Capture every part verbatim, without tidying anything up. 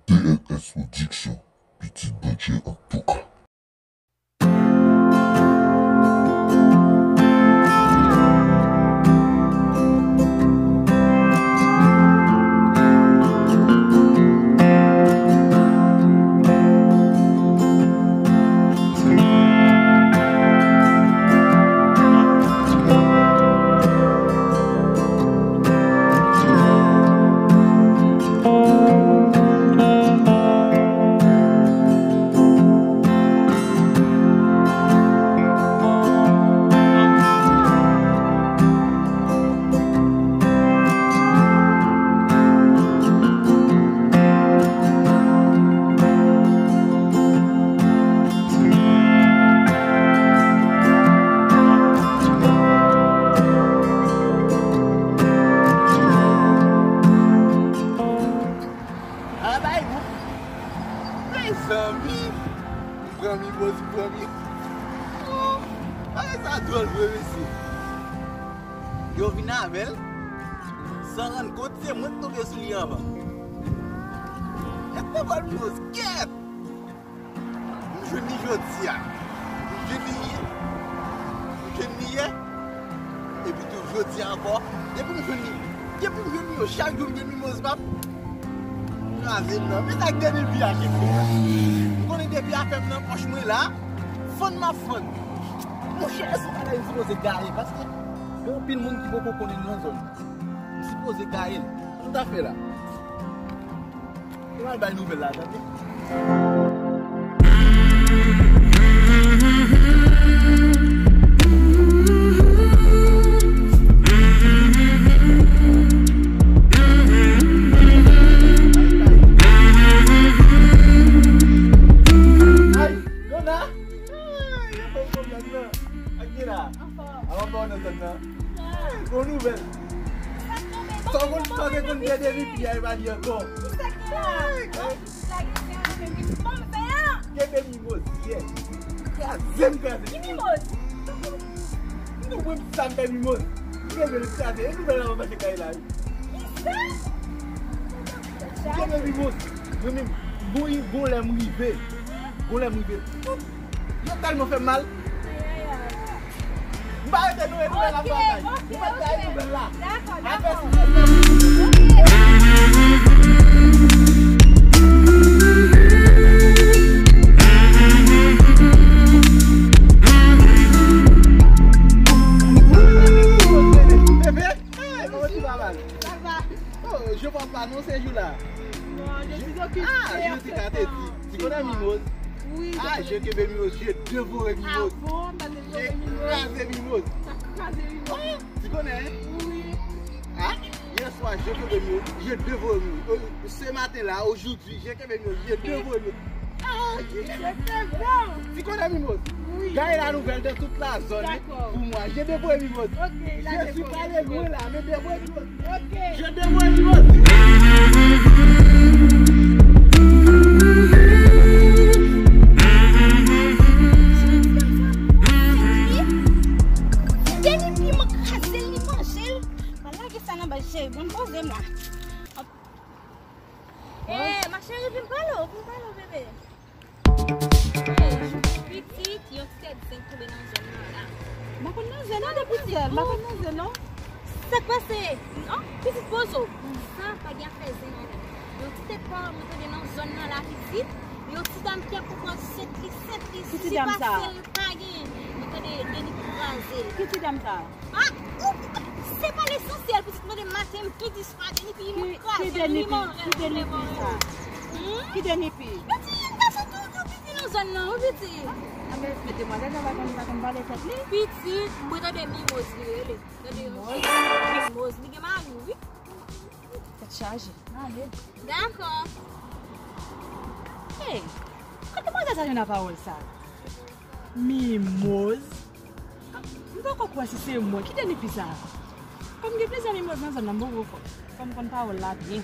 P L S Production, pitit Bondye antouka. Ala bay gou. Mezanmi. M pran Mimoz, m pran Mimoz. Oh, bagay sa dwòl vre, mesye. Yo vin avè l san rann kont se mwen k tonbe sou li anvan. Èske m pran Mimoz? Kèt! M jwenn li jodi a. M jwenn li yè. M jwenn li yè. Epi tou jodi a ankò. Depi m jwenn li. Depi m jwenn li yo, chak jou m jwenn Mimoz, pap. Kraze m nan. Men sa k gen depi a, chèf. M konnen depi afè m nan pòch mwen la. Fann m ap fann. Monchè, èske w pa ta vin sipoze gaye? Paske gen anpil moun ki poko konnen l nan zòn nan. M sipoze gaye l. Sa m ta fè la? Ou al bay nouvèl la, tande. Ay, Dona! Ay, yo fè pwoblèm nan. Ak ki la? Anfòm. Avan pa w nan zòn nan. Bon nouvèl. Sa w konn, sa w te konn tande depi a, e pa li ankò. Kenbe Mimoz, yeah. Kraze m, kraze. Ki Mimoz? M tou pran sa m fè Mimoz. Kenbe l, kraze. E nouvèl la, m ap mache kay la, wi. Kenbe Mimoz. Mwen menm, gon, gon lè m rive. Gon lè m rive. Yo tèlman fè m mal. M pa rete nou, e nouvèl la pa bay. Ou mèt bay nouvèl la. Dakò, dakò. Apre si se Bebe, hey, kòman ti pa mal? Sa va? Oh, je vois pas non ces jours-là. Non, je suis occupée. Ah, je suis à tes... Tu connais Mimoz? Oui, je connais. Ah, je kenbe Mimoz, je dévore Mimoz. Ah bon, t'as dévoré Mimoz? J'ai crasé Mimoz. T'as crasé Mimoz? Oh, tu connais, hein? Oui. Ah, hier soir, je kenbe Mimoz, je dévore Mimoz. Euh, ce matin-là, aujourd'hui, je kenbe Mimoz, je dévore Mimoz. Ah, je... C'était bon. Tu connais Mimoz? Oui. Gaye la nouvelle de toute la zone. D'accord. Pour moi, je dévore Mimoz. Ok, la dévoré. Je suis pas allé loin là, mais dévore Mimoz. Ok. Je dévore Mimoz. Deni pi, mwen kraze l, li manje l. Mwen lage sa nan baz cheri, bon, poze m la. Eh, ma chérie, vin pale w, vin pale w, bebe. Eh, pitit, yon ti tèt zen k tonbe nan zòn nan la. M pa konn nan zen non, depi sèl, m pa konn nan zen non. Sa k pase? Non, pitit poze w. Sa pa gen afè zen non. Yon ti tèt pa mwen tande nan zòn nan la, pitit. Yon ti dam ki ap pran sèt li, sèt li, si se pa sèl pa gen. Mwen tande Deni pou kraze l. Ki ti dam sa? Ah, ou, se pa lesansyèl, pitit, mande maten, midi, swa, Deni pi, mwen kraze, Deni pi, ki Deni pi sa? Hmm? Ki Deni pi? Yon ti gason tou, tou piti nan zòn nan, wi, piti. Ah, men, men demwazèl sa pa konn, pa konn pale tèt li. Pitit, mwen tande Mimoz li rele. Tande yon Mimoz? Mimoz, li gen mari, wi. Tèt chaje. Ale. Dakò. Hey, kote demwazèl sa jwenn a pawòl sa? Mimoz? M poko kwè si se mwen. Ki Deni pi sa? Kòm gen plizyè Mimoz nan zòn nan, m poko kwè. Fò m konn pawòl la byen.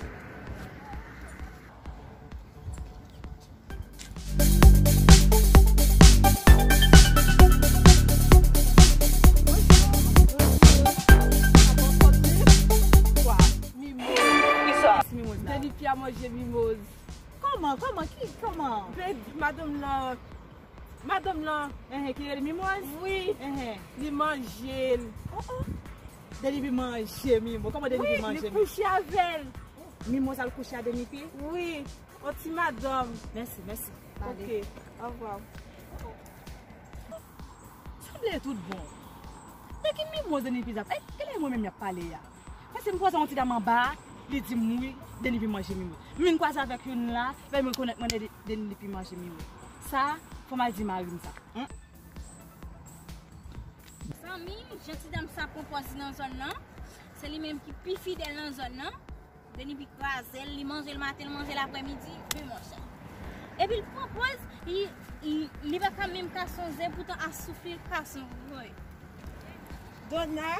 Mimoz. Kisa? Mimoz la. Deni pi a manje Mimoz. Kòman, kòman, ki, kòman? Bèt, madanm lan, madanm lan. Enhen, ki rele Mimoz? Wi. Enhen. Li manje l. Oh, oh. Denipi manje Mimoz. Kòman Denipi manje Mimoz? Wi, li kouche avè l. Mimoz al kouche a Denipi? Wi. Yon ti madanm. Mèsi, mèsi. Pale. Ok, au revoir. Sanble tout bon. De ki Mimoz Denipi ap, eh, kilè mwen menm y ap pale a? Paske m kwaze yon ti dam anba a, li di m wi, Denipi manje Mimoz. M vin kwaze avèk youn la, epi m rekonèt mwen Deni-, Denipi manje Mimoz. Sa, fò m al di mari m sa. Hmm? Zanmi m, jan ti dam sa pran pòz li nan zòn nan, se li menm ki pi fidèl nan zòn nan. Denipi kraze l, li manje l maten, li manje l aprèmidi, wi monchè. Epi l pran pòz, li, li, li pa ka menm ka sonje, poutan a souf li l ka sonje. Donna.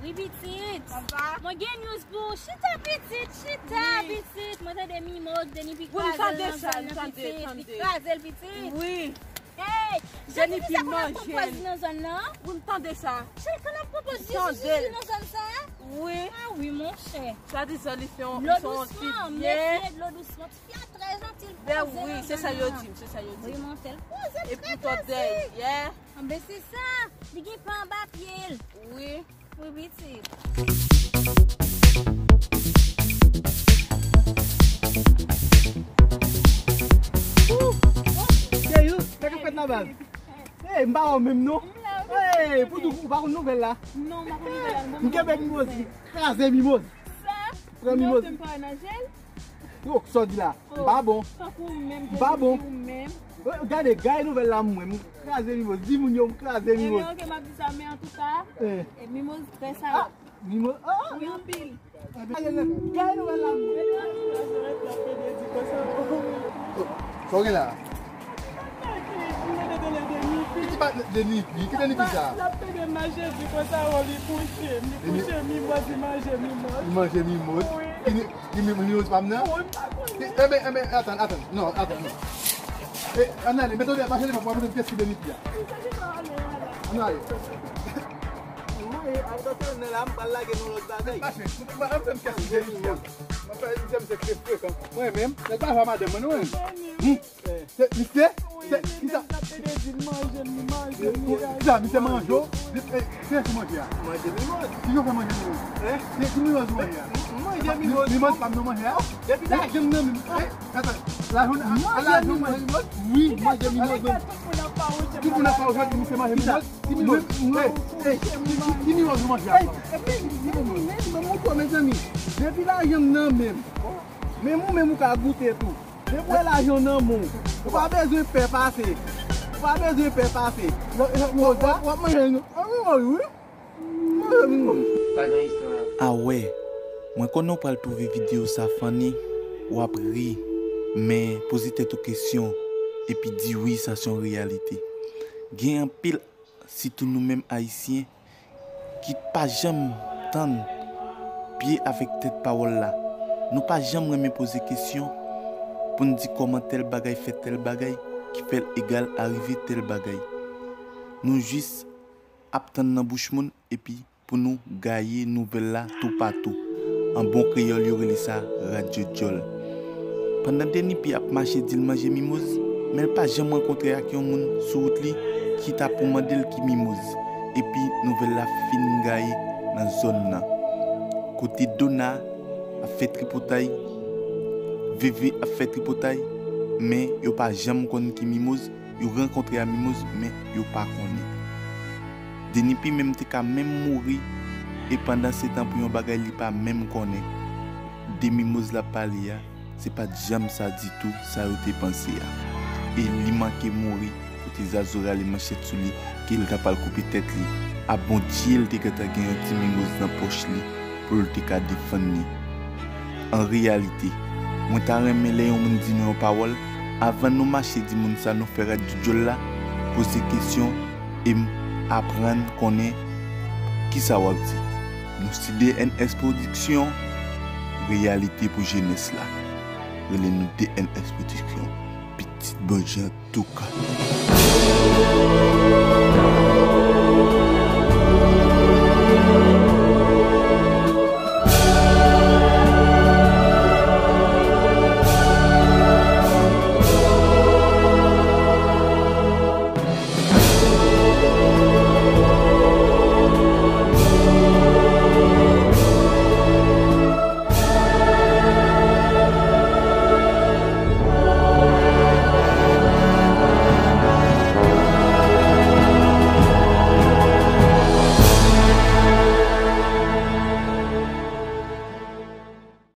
Wi, pitit. Sa va? Mwen gen news pou ou. Chita, pitit, chita, pitit. Mwen tande Mimoz, Denipi kraze l nan zòn nan, pitit. Li kraze l, pitit. Wi. Hey, Denipi manje l. Wi, m tande sa. Chèl, kan ap pwopoze Jezi nan zòn sa? Wi. Ah wi, monchè. Swadizan li fè yon, li fè yon ti fye. Dlo dousman, mesye, dlo dousman. Ti fye a trè janti, l poze nan zòn nan. Wi, se sa yo di m, se sa yo di m. Wi, monchè, l poze l trè klasik. E poutan dèyè. Anben, se sa. Li gen pa anba pye l. Wi. Wi, pitit. Ooh, ooh, Deyou, sa k ap fèt la, baz? Hey, m pa wè w menm, non. Hey, pou di w pa konn nouvèl la. Non, m pa konn nouvèl la. M kenbe Mimoz, li kraze Mimoz. Sa? Pran Mimoz. Non, m pa wè nan jèl. Yo, sa w di la? M pa bon. M pa bon. Gade, gade nouvèl la, mwen. M kraze Mimoz. Di moun yo, m kraze Mimoz. Ebyen, ok, m ap di sa, men antouka, eh, Mimoz fè sa. Ah, Mimoz, ah! Wi, anpil. Ebyen, gade nouvèl la, mwen. Sa w gen la? Ki pa Denipi? Ki Denipi sa? L ap pede manje di konsa, oh, li kouche. Li kouche, Mimoz, li manje Mimoz. Li manje Mimoz? Wi. Ki ni-, ki ni-, Mimoz pa m nan? Wi, m pa konnen. Enben, enben, atann, atann. Non, atann, non. E, ann ale, mete w deyò, mache devan pou w mete m pyès ki Denipi a. Ann ale. Mwen, an sòti nan la, m pral lage nou lòt bagay. Mache, ann fè m pyès ki Denipi a. Mwen fè, m se frekan. Mwen menm, nèg pa jwe a madanm mwen, non, menm. Hmm. Se, misye, se, kisa? Kisa, misye manje w? Li, eh, kiyès ki manje a? Manje Mimoz. Kijan w fè manje Mimoz? Hein? Se ki Mimoz ou manje a? M manje Mimoz. Mimoz pa m nan manje a? Depi la. Lajan m nan menm. Eh, atann. Lajan, lajan manje Mimoz? Wi, manje Mimoz, menm. Tout moun ap pale jodi misye manje Mimoz. Ki Mimoz? Eh, eh, ki, ki, ki Mimoz ou manje a? Eh, epi, mezanmi, depi lajan m nan menm. Menm ou menm ou ka goute tou. Depi w wè lajan nan men w, ou pa bezwen pè pase. Ou pa bezwen pè pase. W ap manje, w ap manje, wi. Manje Mimoz. Awè, mwen konnen w pral twouve videyo sa funny, w ap ri, men poze tèt ou kesyon, epi di wi, sa se yon reyalite. Gen anpil sitou nou menm Ayisyen, ki pa janm tann pye avèk tèt pawòl la. Nou pa janm renmen poze kesyon pou n di kòman tèl bagay fè tèl bagay ki fè l egal a rive tèl bagay. Nou jis ap tann nan bouch moun epi pou nou gaye nouvèl la toupatou. An bon kreyòl, yo rele sa radyo djòl. Pandan Denipi ap mache di l manje Mimoz, men l pa janm rankontre ak yon moun sou wout li ki ta pou mande l ki Mimoz, epi nouvèl la fin gaye nan zòn nan. Kote Dona ap fè tripotay, Veve ap fè tripotay, men yo pa janm konn ki Mimoz, yo rankontre a Mimoz, men yo pa konnen. Denipi menm te ka menm mouri, e pandan se tan pou yon bagay li pa menm konnen. De Mimoz l ap pale a, se pa t janm sa ditou, sa yo te panse a. E li manke mouri, kote Zazo rale manchèt sou li, ke l ta pral koupe tèt li. A Bondye, l te gentan gen yon ti Mimoz nan pòch li, pou l te ka defann li. An reyalite, mwen ta renmen lè yon moun di nou yon pawòl, avan nou mache di moun sa nou fè radyo djòl la, poze kesyon e m aprann konnen kisa w ap di. Nou se D N S Production, reyalite pou jenès la. Rele nou D N S Production, pitit Bondye an touka.